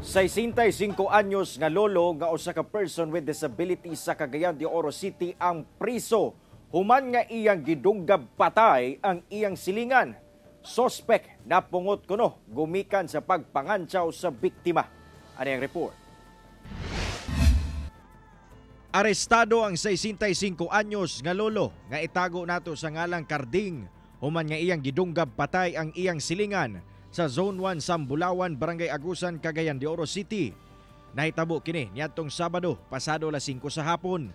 65 anyos nga lolo nga usa ka person with disability sa Cagayan de Oro City ang priso human nga iyang gidunggab patay ang iyang silingan. Sospek napungot kuno gumikan sa pagpangantsaw sa biktima. Ani ang report. Arestado ang 65 anyos nga lolo nga itago nato sa ngalang Karding human nga iyang gidunggab patay ang iyang silingan sa Zone 1 Sambulawan, Barangay Agusan, Cagayan de Oro City. Nahitabo kini niadtong Sabado pasado alas 5 sa hapon.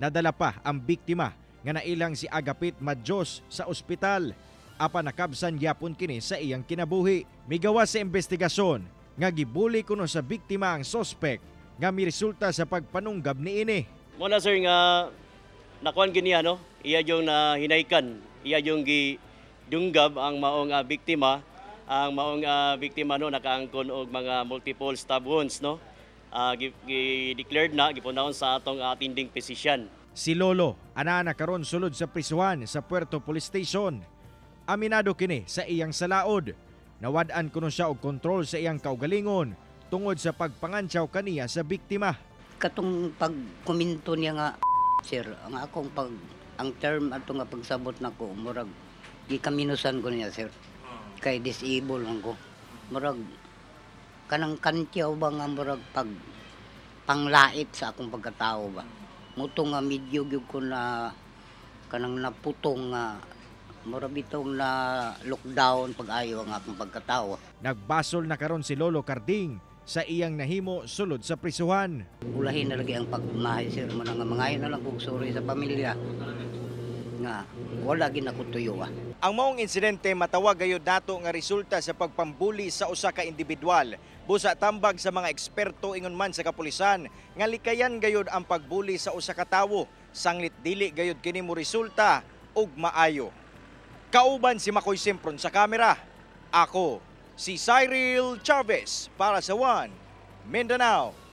Nadala pa ang biktima nga nailang si Agapit Madjos sa ospital. Apan nakabsan gyapon kini sa iyang kinabuhi. Migawas sa investigasyon nga gibuli kuno sa biktima ang sospek nga miresulta sa pagpanunggab niini. Muna, sir, nga nakuan gini no, iya yung na hinaykan, iya yung gidunggab ang maong biktima. Ang maong biktima no, nakaangkon og mga multiple stab wounds no. Gi-declared na, gipunaon sa atong attending physician. Si Lolo, ana na karon sulod sa prisuhan sa Puerto Police Station. Aminado kini sa iyang salaod. Nawad-an kuno siya og kontrol sa iyang kaugalingon tungod sa pagpangantsaw kaniya sa biktima. Katong pagkomento niya nga, sir, ang akong pag ang term ato nga pagsabot nako, murag gikaminusan ko niya, sir, kay disable man ko. Murag kanang kantyaw ba nga murag pag panglait sa akong pagkatao ba. Muto nga medyo gyud ko na kanang naputong nga murag bitong na lockdown pag-ayo ang akong pagkatao. Nagbasol na karon si Lolo Karding sa iyang nahimo sulod sa prisuhan. Ulahin na lagi ang pagmahay, sir, mo na nga mangayo na lang kog sorry sa pamilya nga wala gid ako tuyo ah. Ang maong insidente matawag gayud nato nga resulta sa pagpambuli sa usa ka individual. Busa tambag sa mga eksperto, ingon man sa kapulisan, nga likayan gayud ang pagbuli sa usa ka tawo sanglit dili gayud kini mo resulta og maayo. Kauban si Makoy Sempron sa kamera. Ako si Cyril Chavez para sa One Mindanao.